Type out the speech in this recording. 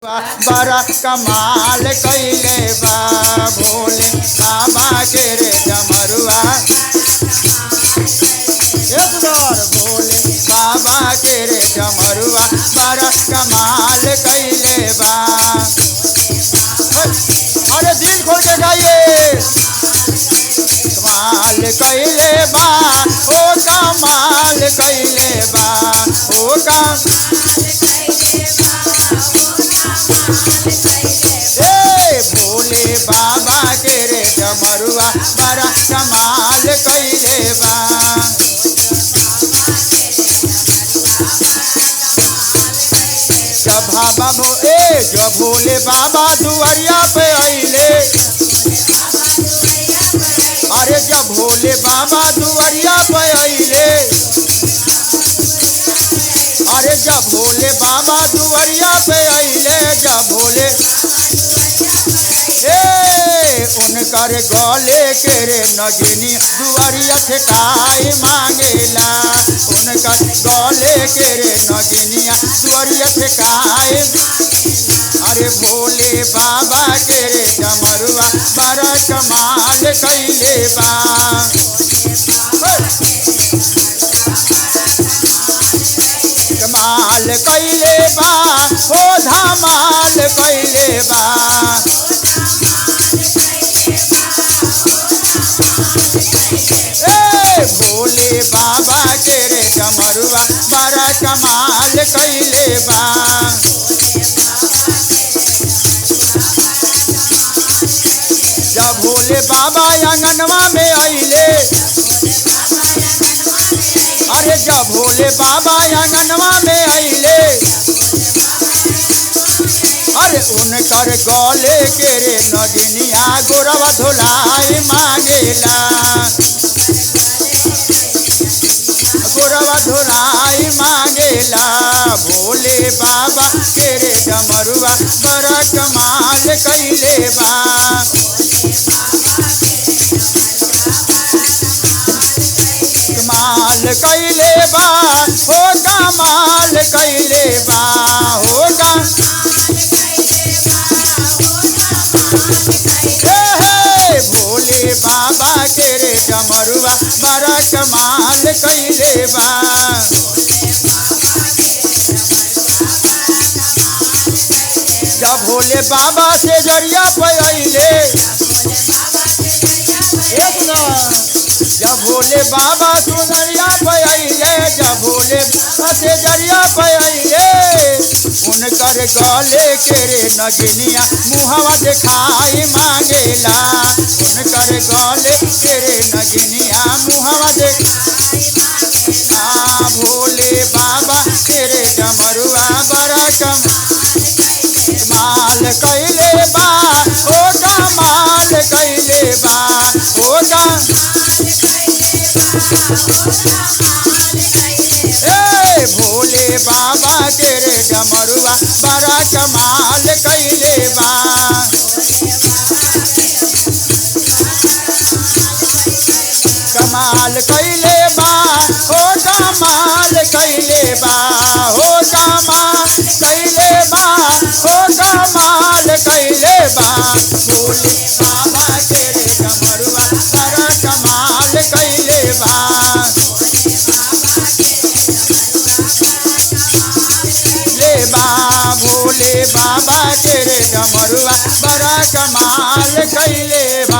बड़ा कमाल कइले बा भोले बाबा के रे डमरुआ। ए सुंदर भोले बाबा के रे डमरुआ बड़ा कमाल कइले बा। अरे दिल खोल के गाइए। कमाल कइले बा ओ कमाल कइले बा ओ का ए भोले बाबा के रे डमरुआ बड़ा कमाल कइले बा। जब बाबा ए जब भोले बाबा दुआरिया पे अइले, अरे जब भोले बाबा दुआरिया पे अइले, अरे जब भोले बाबा दुआरिया पे अइले, जब भोले ए उनकर गले के रे नगिनी दुआरिया ठेकाई मांगेला। उनकर गले के रे नगिनिया दुआरिया ठेकाई। अरे भोले बाबा के रे डमरुआ बड़ा कमाल कइले बा। कमाल कइले बा ओ धमाल कइले बा। ए भोले बाबा के रे डमरुआ बड़ा कमाल कइले बा। जब भोले बाबा आंगनवा में अइले, अरे जब भोले बाबा आंगनवा में अइले, अरे उनकर गले के रे नगिनिया गोरवा धोलाई मांगेला। गोरवा धोलाई मांगेला। भोले बाबा के रे डमरुआ बड़ा कमाल कइले बा। कमाल कइले बा हो कमाल कइले बा हो का हे भोले बाबा के रे डमरुआ बड़ा कमाल कइले बा। जब भोले बाबा से जरिया पे अइले, जब भोले बाबा सुनरिया पे अइले, जब भोले बाबा से जरिया पे अइले, उनकर गले के रे नगिनिया मुहवा देखाई मांगेला। उनकर गले के रे नगिनिया मुहवा देखाई। भोले बाबा के रे डमरुआ बड़ा कमाल कइले बा ओ कमाल कइले बा ओ का ए भोले बाबा के रे डमरुआ बड़ा कमाल कइले बा। कमाल कइले बा ओ कमाल कइले बा हो कमाल कइले बा ओ कमाल कइले बा। भोले बाबा के रे डमरुआ बड़ा कमाल कइले बा। ले बा भोले बाबा के रे डमरुआ बड़ा कमाल कइले बा।